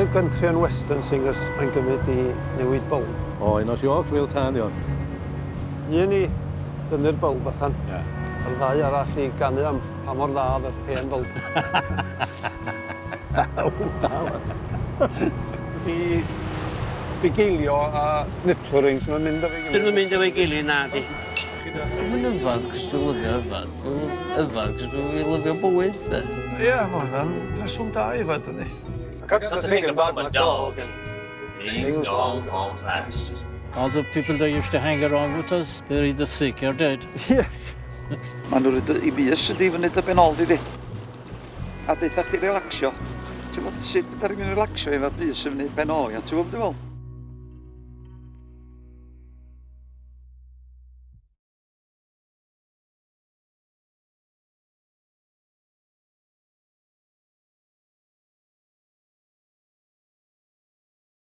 y Country and Western Singers mae'n gymryd i newid bylb? O, un o jôcs Wil Tân, di hwn. Un i dynnu'r bylb allan. Ie. A'r ddau arall i ganu am pa mor dda oedd yr hen fylb. Da, wan. Di bugeilio a nipple rings yn mynd efo'i Dyn gilydd. nhw'n mynd efo'i gilydd na di. Dwi'm yn yfad 'cos dwi'n lyfio yfad. Dwi'n yfad 'cos dwi'n lyfio bywyd de. Ie, ma' hwnna'n reswm da i fod, yndi? Got to think about my dog and things gone gone past. All the people that used to hang around with us, they're either sick or dead. Yes. Maen nhw'n rhaid i fys ydi fyny dy ben ôl di di. A deutha chdi relaxio. Ti'n gwybod sut bydda rhywun yn relaxio efo bys yn fyny ben ôl, ia? Ti'n gwybod beth dwi'n fel?